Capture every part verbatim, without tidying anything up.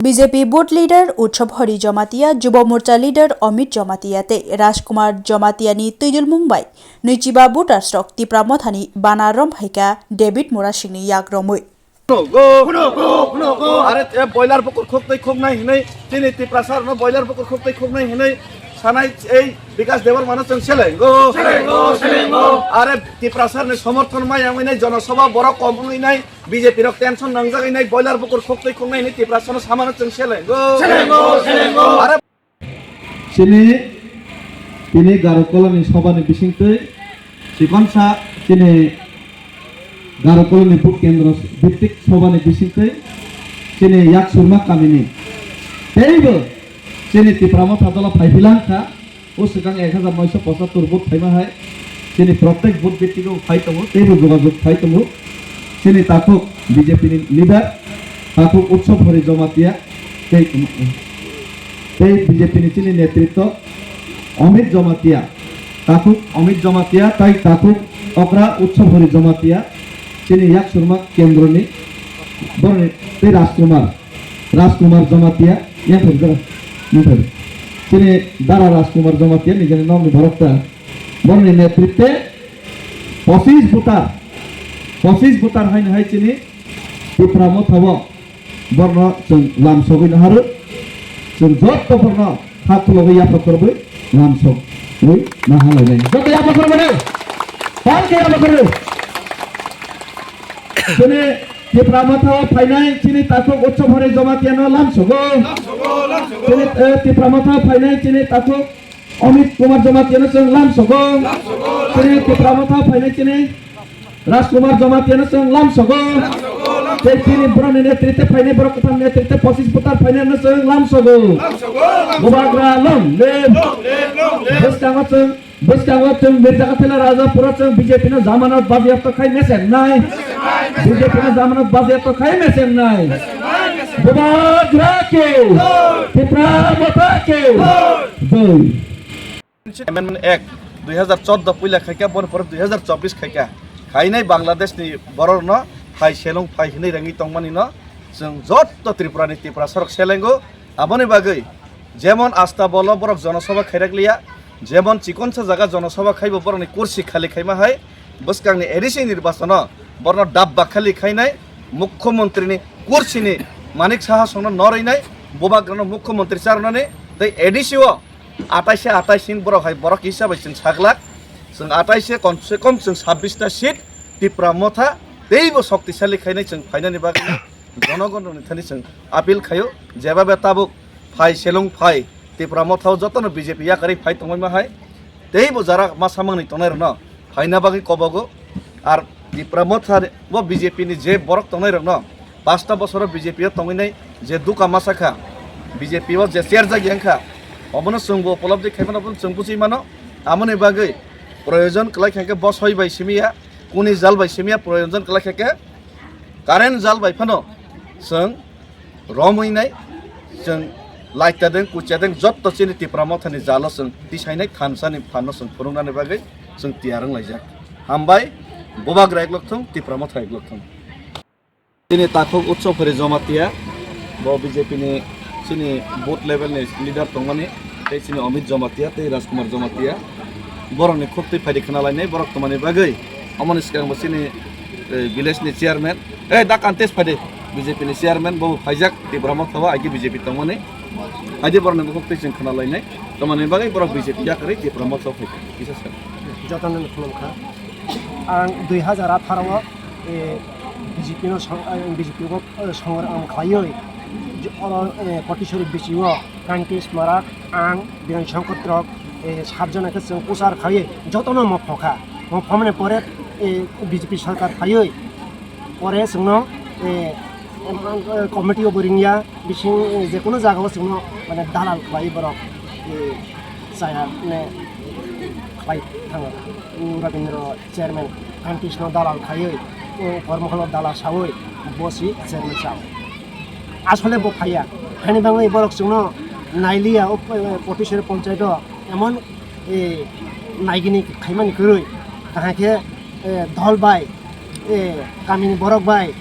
B J P Booth Leader Utsav Hari Jamatia, Jubo Morcha Leader Amit Jamatia tei Rajkumar Jamatia ni twidulmung bai nwichiba voters rok Tipra Motha ni bana romphaikha David Murasing ni yak romwi. Go. Are, e, boiler bukur khok tei khok nai hinui, chini Tiprasa rokno boiler bukur khok tei khok nai hinui sanai, ei Bikash Debbarma no chwng selengo. Selengo, selengo. Are Tiprasa ni somorthon maya wngwi nai, jonosabha borok kom wngwi nai, B J P rok tension nangjagwi nai, boiler bukur khok tei khok nai hinui Tiprasa no samano chwng selengo. Selengo, selengo. Are Chini, tini Garo Koloni Sobha ni bisingtwi, chikonsa chini Garo Koloni Booth Kendro Bittik Sobha ni bisingtwi, chini Yaksurma kamini teibo chini Tipra Motha dolo phaiphila wngkha, o swkang ek hajar noisho pochattor vote phaima hai, chini protek booth bittigo phai tongo, teibo jogajog phai tongo. Chini takhuk B J P ni leader, takhuk Utsav Hari Jamatia, tei, tei B J P ni chini netritwo Amit Jamatia, takhuk Amit Jamatia, tei takhuk okra Utsav Hari Jamatia, chini Yaksurma kendroni boroni tei Rajkumar, Rajkumar Jamatia, yang phai jora, yang phai. Chini dara Rajkumar Jamatia, nijeni nokni borok ta, boroni netritwe pochis voter, pochis voter haino hai chini Tipra Motha o borno chwng lam sogwi naharo, chwng jotto borno kha khulogwi yapha khorogwi lam sogwi nahalainai. Jotto yapha khorogwi, pal khe yapha khorogwi. Chini Tipra Motha o phainai chini takhuk Utsav Hari Jamatia no lam sogo. Chini, eh, Tipra Motha o phainai chini takhuk Amit Kumar Jamatia no chwng lam sogo. Chini Tipra Motha phainai chini Rajkumar Jamatia no chwng lam sogo. Tei chini borok ni netritwe phainai borok kwthang netritwe pochis voter phainai no chwng lam sogo. Bubagra long live. Bwskango chwng, bwskango chwng Mirjakathila Rajapura chwng B J P no jamanat bajiapto khai mesen nai. B J P no jamanat bajiapto khai mesen nai. Bubagra ke. Tipra Motha ke. Jai. Amendment Act dui hazar chordo puila khaikha, boni pore dui hazar chobbish khaikha. Khainai Bangladesh ni borok no phai selong phai hinui rengwi tongmani no chwng jotto Tripura ni Tiprasa rok selengo. Aboni bagwi jemon asta bolo borok jonosabha khairak liya, jemon chikonsa jaga jonosabha khaibo borok ni kursi khali khaima hai, bwskang ni A D C nirbachano borno dabba khali khainai, mukhyamantri ni kursi ni Manik Saha songno norwinai, bubagrano mukhyamantri charwnani tei A D C o atais se atais hwn borok hai borok hisa bai chwng saglak. Chwng atais se kom se kom chwng sabbish ta seat Tipra Motha teibo shoktisali khainai chwng phainani bagwi jonogon rokni thani chwng appeal khaio, jeba be tabuk phai selong phai Tipra Motha o jotono B J P yakarwi phai tongwi ma hai teibo jara ma samangni tongnai rokno phaina bagwi kobogo. Ar Tipra Motha bo B J P ni je borok tongnai rokno pasta bosoro B J P o tongwi nai je duka masa kha, B J P o je cherjak yang kha, obono chwngbo upolobdi khaimano, obono chwng bujui mano. Amoni bagwi proyojon kwlai kha khe bosoi bai simi ya, kuni jal bai simi ya, proyojon kwlai kha khe current jal bai phano chwng romwi nai, chwng laita deng kucha deng jotto chini Tipra Mothani jalo chwng tisainai thansani phanno chwng phunuknani bagwi chwng tiyar wng laijak. Hambai, bubagra eklok thung, Tipra Motha eklok thung. Chini takhuk Utsav Hari Jamatia, bo B J P ni chini booth level ni leader tongmani, tei chini Amit Jamatia tei Rajkumar Jamatia. Borokni khuk twi phaidi khna lainai borok tongmani bagwi. Omoni swkang bo chini, eh, village ni chairman, eh, da contest phaidi, B J P ni chairman bo phaijak Tipra Motha o, aiki B J P tongmani. Haidi borokni bukhuk twi chwng khna lainai. Tongmani bagwi borok B J P yakarwi Tipra Motha o phaikha. Kisa swkang. Jotono khulumkha. Ang dui hazar atharo o, eh, B J P no song-, eh, B J P o, eh, songrok ang khlaiwi, je oro, eh, Potisori B C O, Kanti Smarak, ang, Biren Songkot rok, eh, sat jona khe chwng kwchar khaiwi jotono mokho kha. Mokho mani pore, eh, B J P sarkar phaiwi pore chwngno, eh, em, eh, committee o bo ringya, bising, eh, jekono jagao chwngno mane dalal khlaiwi borok, eh, chaya, mane, khlai thango. Rabindra chairman, Kanti sino dalal khaiwi, o Kormokholo dalal sawi, bo si chairman sao. Asole bo phaiya. Hani bangwi borok chwngno nailiya, o, eh, Potisori ponchayat o emon, eh, naigini khaimani kwrwi. Kahai khe, eh, dol bai, eh, kamini borok bai,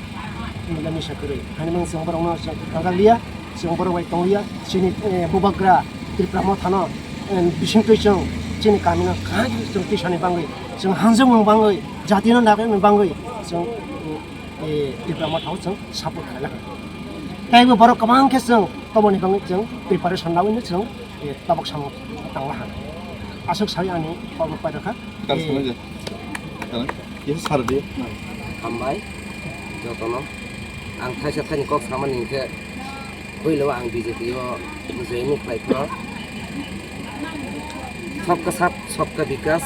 mila misa kwrwi. Hani bangwi chwng borokno chwng thangjakliya. Chwng borok bai tongya, chini, eh, bubagra Tipra Mothano, eh, bisingtwi chwng chini kamino kaham khe chwng tisani bangwi, chwng hanjwkmung bangwi, jatino nagrani bangwi chwng, eh, Tipra Mothao chwng support khaina. Tei bo borok kwbang khe chwng tomoni bangwi chwng preparation lawino chwng, eh, tabuk samung tangna han. Aswk sai ani kok paidakha. Kar sanai je. Kar. Ye sar di. Hambai. Jotono. Ang thaisa thaini kok samani hinkhe puilo ang B J P o join khlai phano. Sabka sath, sabka bikas.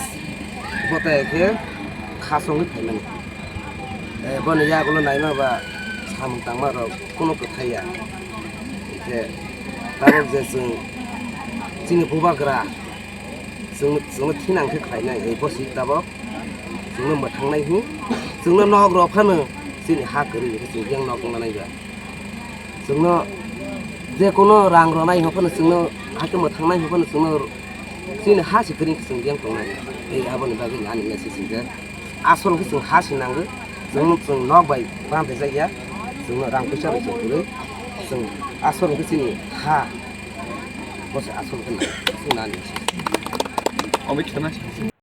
Botai khe khasongwi phaimani. Eh, boni yagulo naima ba samung tangma rok kuno kwthai ya. Hinkhe tabuk je chwng chini bubagra chwng, chwngno thinang khe khlainai, eh, bosi tabuk chwngno mwthangnai hi, chwngno nok rok phano chini ha kwrwi hwnkhe chwng yang nok wngna nai ba. Chwngno je kono rang rwnai hwnkhe phano chwngno hakhe mwthangnai hwnkhe phano chwngno chini ha se kwrwi chwng yang tongnai. Tei aboni bagwi ani message hwnkhe asol khe chwng ha se nango, chwng, chwng nok bai bandai jak ya, chwngno rang puisa bai chwng kwrwi, chwng asol khe chini ha, bo se asol khe nang, chwng ani message. Omo kheno.